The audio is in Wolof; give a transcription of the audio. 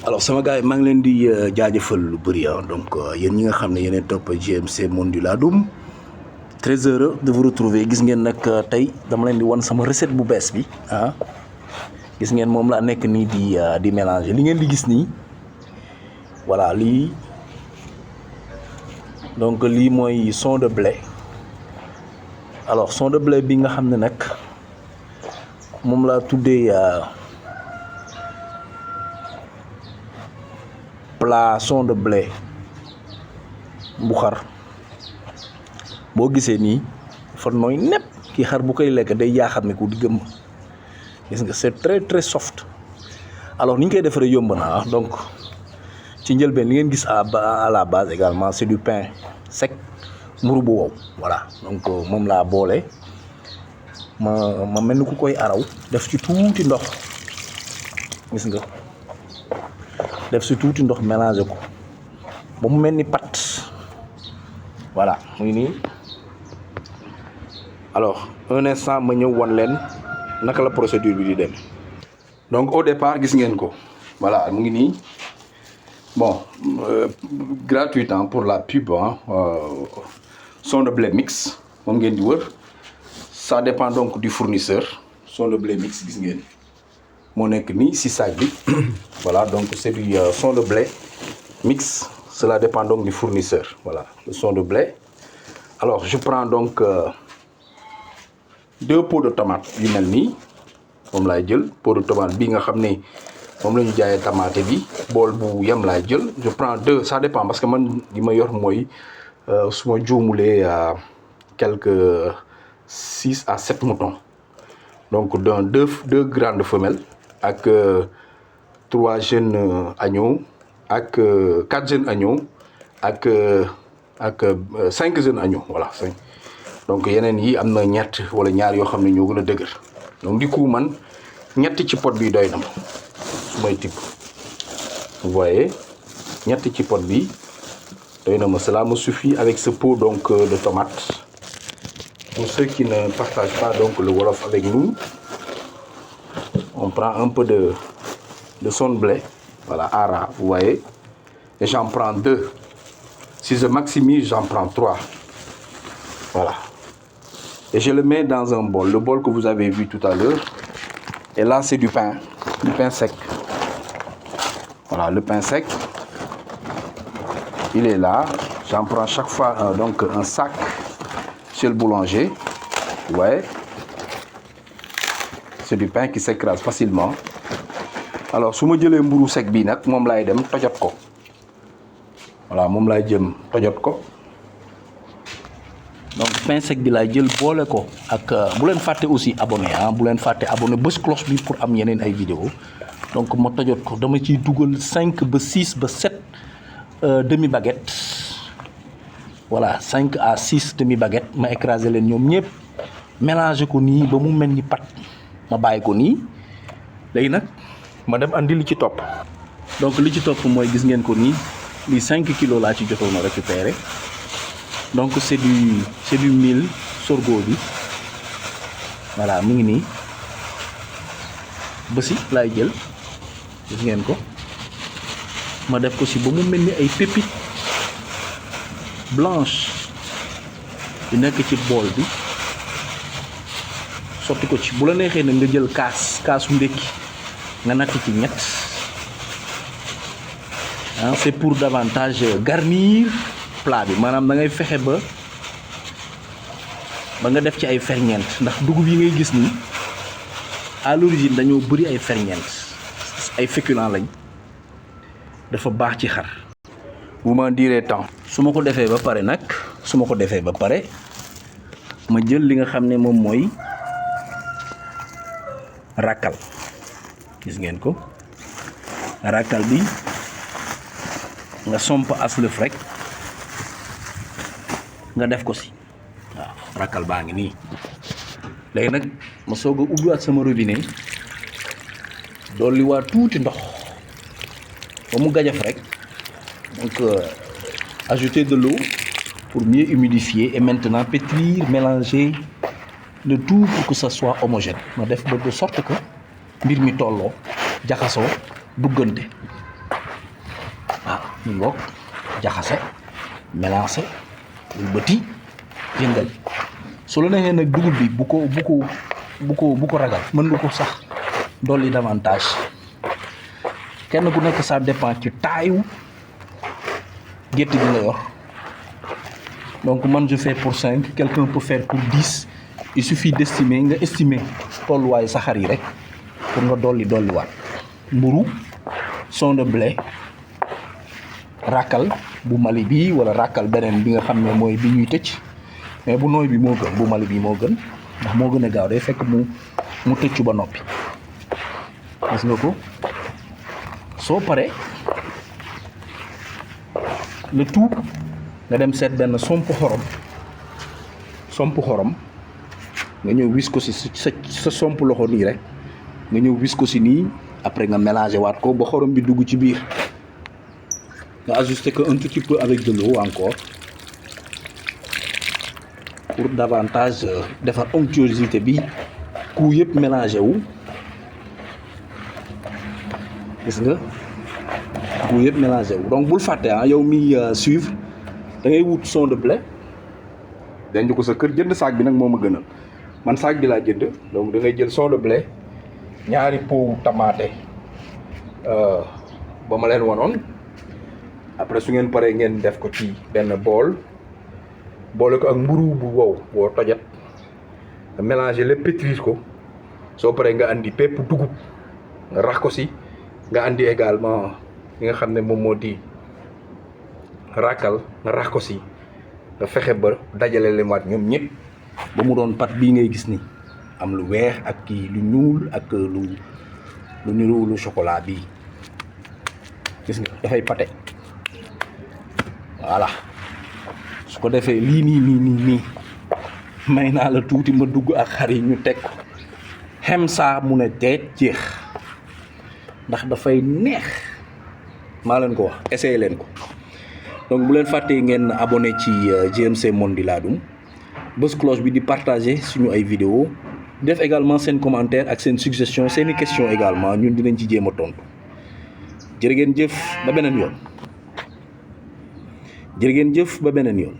alors sama gars yi maa ngi leen di jaajëfal lu bëri donc yéen ñi nga xam ne yéen topp GMC Monde du Ladoum très heureux de vous retrouver gis ngeen nag tey dama leen di wan sama recette bu bees bi gis ngeen moom laa nekk nii di mélanger li ngeen di gis nii voilà lii donc lii mooy son de blé alors son de blé bi nga xam ne nag moom laa tuddee plat son de blé bu xar boo gisee nii fa nooy nepp kii xar bu koy lekk day yaa xam ne ku di gëm gis nga c'est très très soft alors ni ñu koy defaree yomb na donc ci njëlbeen li ngeen gis à la base également c'est du pain sec mburu bu wow voilà donc moom laa boole ma mel ni ku koy araw def ci tuuti ndox gis nga def ci tuuti ndox mélanger ko ba mu mel ni pâte voilà muy nii alors un instant ma ñëw wan leen naka la procédure bi di dem donc au départ gis ngeen ko voilà mu ngi nii bon gratuit pour la pub son de blé mix moom ngeen di wër ça dépend donc du fournisseur son de blé mix gis ngeen moo nekk nii si sac bi voilà donc c'est du son de blé mix cela dépend donc du fournisseur voilà le son de blé alors je prends donc 2 pots de tomate yu mel nii moom laay jël pot de tomate bi nga xam ne moom la ñu jaayee tomate bi bool bu yem laay jël je prends 2 ça dépend parce que man li ma yor mooy su ma juumulee quelques 6 à 7 moutons donc dans deux grandes femelles ak 3 jeunes agneaux ak 4 jeunes agneaux ak 5 jeunes agneaux voilà 5 donc yeneen yi am na ñett wala ñaar yoo xam ne ñoo gën a dëgër donc du coup man ñett ci pot bi doy na ma su may tibb vous voyez ñett ci pot bi doy na ma cela me suffit avec ce pot donc de tomates pour ceux qui ne partagent pas donc le wolof avec nous on prend un peu de son de blé voilà ara vous voyez et j'en prends 2 si je maximise j'en prends 3 voilà et je le mets dans un bol le bol que vous avez vu tout à l'heure et là c'est du pain sec voilà le pain sec il est là j'en prends chaque fois donc un sac chez le boulanger vous voyez c'est du pain qui s'écrase facilement alors su ma jëlee mburu sec bii nag moom laay dem tojot ko voilà moom laay jëm tojot ko donc pain sec bi laay jël boole ko ak bu leen fàtte aussi abonné bu leen fàtte abonné bës cloche bi pour am yeneen ay vidéo donc ma tojot ko dama ciy dugal 5 ba 6 ba 7 demi baguette voilà 5 à 6 demi baguette ma écraser leen ñoom ñëpp mélanger ko nii ba mu mel ni pâte ma bàyyi ko nii léegi nag ma dem andi li ci topp donc li ci topp mooy gis ngeen ko nii lii 5 kilos laa ci jotoon a récupérer donc c'est du mil sorgho bi voilà mu ngi nii bësi laay jël gis ngeen ko ma def ko ci ba mu mel ni ay pépites blanches yu nekk ci bool bi sotti ko ci bu la neexee nag nga jël kaasu ndékki nga natt ci ñett c'est pour davantage garnir plat bi maanaam da ngay fexe ba nga def ci ay ferñeent ndax dugub yi ngay gis ni à l'origine dañoo bëri ay ferñeent ay féculents lañ dafa baax ci xar. vous m'en direz tant. su ma ko defee ba pare nag ma jël li nga xam ne moom mooy rakkal gis ngeen ko rakkal bi nga somp aslëf rek nga def ko ci waaw rakkal baa ngi nii léegi nag ma soog a ubbiwaat sama robinet dolli waa tuuti ndox ba mu gajaf rek donc ajouter de l'eau pour mieux humidifier et maintenant pétrir mélanger le tout pour que ça soit homogène ma def ba de sorte que mbir mi tolloo jaxasoo duggante ñu ngoog jaxase mélanger bëti yëngal su la neexee nag dugub bi bu ko ragal mën nga ko sax dolli davantage kenn ku nekk ça dépend ci taayu gétt gi nga yor donc man je fais pour 5 quelqu'un peut faire pour 10 il suffit d'estimer nga estimer tolluwaayu saxar yi rek pour nga dolliwaat mburu son de blé ràkkal bu Mali bi wala ràkkal beneen bi nga xam ne mooy bi ñuy tëcc mais bu nooy bi moo gën bu Mali bi moo gën ndax moo gën a gaaw day fekk mu tëccu ba noppi gis nga ko soo paree le tout nga dem seet benn somp xorom nga ñëw wis ko si sa somp loxo nii rek nga ñëw wis ko si nii après nga mélanger waat ko ba xorom bi dugg ci biir nga ajuster que un tout petit peu avec de l'eau encore pour davantage defar onctuosité bi ku yëpp mélangé wu gis nga ku yëpp mélangé wu donc bul fàtte yow mi suivre da ngay wut son de blé denc ko sa kër jënd saak bi nag moo ma gënal man saak bi laa jënd donc da ngay jël son de blé ñaari pot tamaate ba ma leen wanoon après su ngeen paree ngeen def ko ci benn boole ko ak mburu bu wow boo tojat nga mélanger lépp pétrir ko soo paree nga andi pépp dugub nga rax ko si nga andi également li nga xam ne moom moo di ràkkal nga rax ko si nga fexe ba dajale leen waat ñoom ñëpp ba mu doon pat bii ngay gis ni am lu weex ak kii lu ñuul ak lu niru lu chocolat bii gis nga dafay pate voilà su ko defee lii nii may naa la tuuti ma dugg ak xar yi ñu teg xem saa mu ne teet jeex ndax dafay neex maa leen ko wax essayé leen ko donc bu leen fàttee ngeen abonné ci GMC Monde di Ladoum bës cloche bi di partager suñu ay vidéo def également seen commentaire ak seen suggestion seeni question également ñun dinañ ci jéem a tontu jërë ngeen jëf ba beneen yoon